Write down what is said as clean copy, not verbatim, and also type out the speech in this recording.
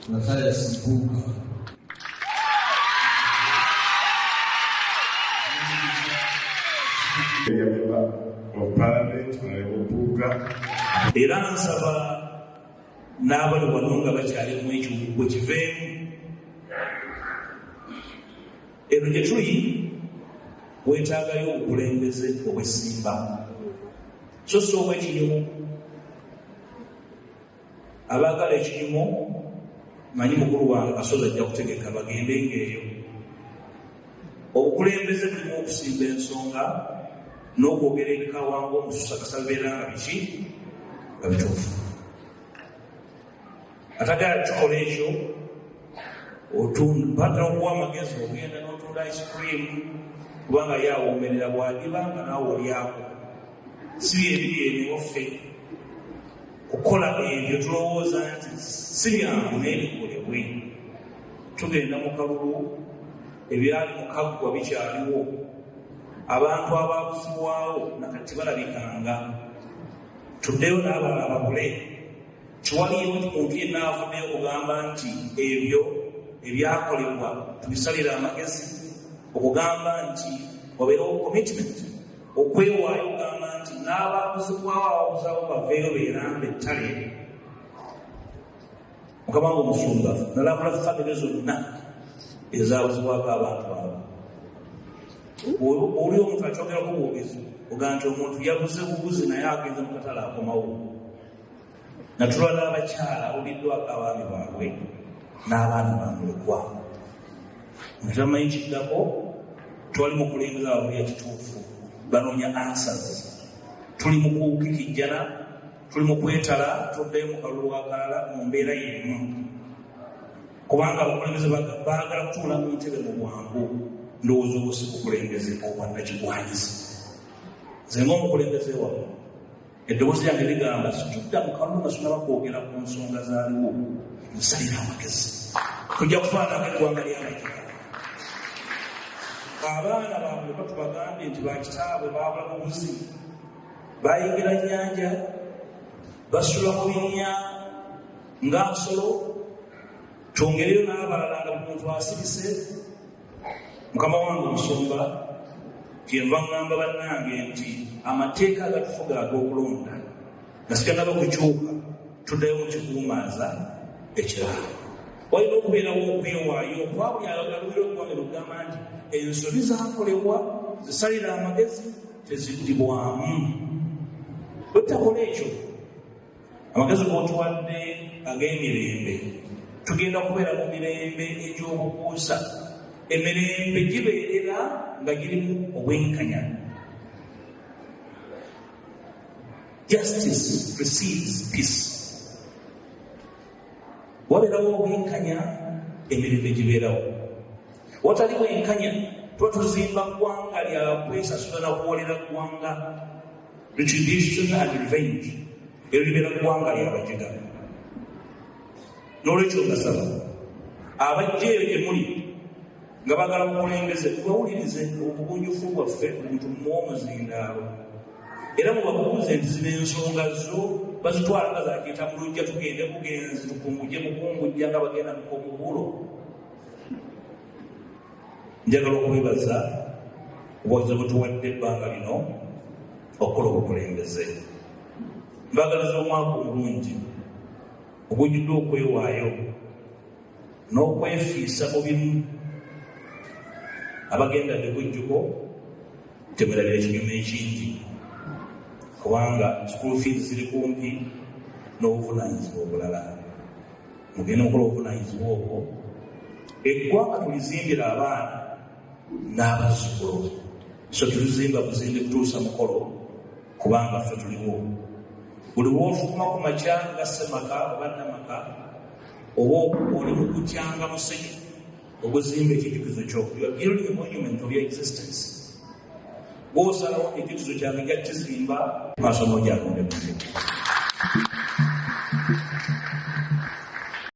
Mathias Mpuuga. Member of Parliament, Honorable Mpuuga. Era nsaba n'abali wano nga bakyali mu ekyo bwe kiveemu. Eno gye tuli weetaagayo obukulembeze obw'essimba, so si obw'ekinyumu. Abaagala ekinyumu manyi mukulu wange Kasozi ajja kutegeka bagende ng'eyo. Obukulembeze bulimu okusimba ensonga n'okwogera ebikawango omususa kasabeera nga biki nga bituufu. Atagala tukola ekyo batera okuwa amagezi ogenda n'otunda ice cream kubanga ye awoomerera bw'adiba nga naawe olyako. Si byebiri emiwaffe kukola ebyo tulowooza nti si byangu naye bikolebwe. Tugenda mu kalulu, ebyali mu kaggwa bikyaliwo, abantu abaabuzibwawo nakati balabikanga. Tuddeyo n'abalala babule. Tewaliyo muntu yenna avuddeyo okugamba nti ebyo ebyakolebwa tubisalire amagezi, okugamba nti wabeerewo commitment, okwewaayo okugamba nti n'abaabuzibwawo ababuzaawo baveeyo beerambe ettale. Mukama wange omusumba nalabula famire zonna ezaabuzibwako abantu abo. Oli omuntu akyogerako bwogezi ogamba nti omuntu yabuze bubuzi naye agenze mu katale akomawo. Natulwa n'abakyala abuliddwako abaami baabwe n'abaana bamulekwa. Nga tebamanyi kiddako, twali mu kulengeza ababulya kituufu, banoonya answers. Tuli mu kukikijjana, tuli mu kwetala, tuddeyo mu kalulu akalala mu mbeera y'emu. Kubanga abakulembeze baagala kutuula mu ntebe mu bwangu. Ndowooza obwo si bukulembeze obwannakigwanyizi. Nze ng'omukulembeze wammwe, eddoboozi lyange ligamba situdda mu kalulu nga sinaba kwogera ku nsonga zaaliwo, nsalira amagezi. Tujja kufaananako eggwanga ly'Abajuda. Abaana baabwe batubagambye nti bakitaabwe baabula bubuzi, bayingira nnyanja, basula mu binnya nga nsolo, twongereyo n'abalala nga buli muntu asirise. Mukama wange omusumba, kyenva ŋŋamba bannange nti amateeka agatufuga ag'okulonda nga siganaba kukyuka, tuddayo mu kikuumaaza ekirala. Walina okubeerawo okwewaayo kwa buli alubira oggwanga okugamba nti ensobi zaakolebwa zisalira amagezi teziddibwamu. Bwe tutakola ekyo, amagezi g'otuwadde ag'emirembe, tugenda kubeera mu mirembe egy'obukuusa. Emirembe gibeerera nga girimu obwenkanya. Justice precedes peace. Wabeerawo obwenkanya, emirembe gibeerawo. Watali bwenkanya, tuba tuzimba ggwanga lya kwesasula na kuwolera ggwanga. Retribution and revenge. Eryo libeera ggwanga lya bajiga. N'olwekyo mbasaba abajja eyo gye muli nga baagala bukulembeze, tubawulirize obugunjufu bwaffe buli muntu mumuwe omuzindaalo. Era mubabuuze nti zino ensonga zo bazitwala nga zakiyita mu luggya, tugende bugenzi tukungujje bukungujja nga bagenda mu komubulo. Njagala okubebaza obuwagizi bwe tuwadde ebbanga lino okukola obukulembeze. Mbaagaliza omwaka omulungi ogujjudde okwewaayo n'okwefiisa mu bimu. Abagenda bikujjuko temwerabira ekinyumu ekingi, kubanga school fees ziri kumpi n'obuvunaanyizibwa obulala. Mugende mukola obuvunaanyizibwa obwo, eggwanga tulizimbira abaana n'abazzukulu. So tulizimba buzimbi kutuusa mukolo, kubanga ffe tuliwo. Buli lw'ofuluma ku makya nga ssemaka oba nnamaka, oba oli mu kutyanga musenyu oguzimba ekijjukizo kyo. You are building a monument of your existence. Bw'osalawo ekijjukizo kyange nja kukizimba maaso n'ogyalonde.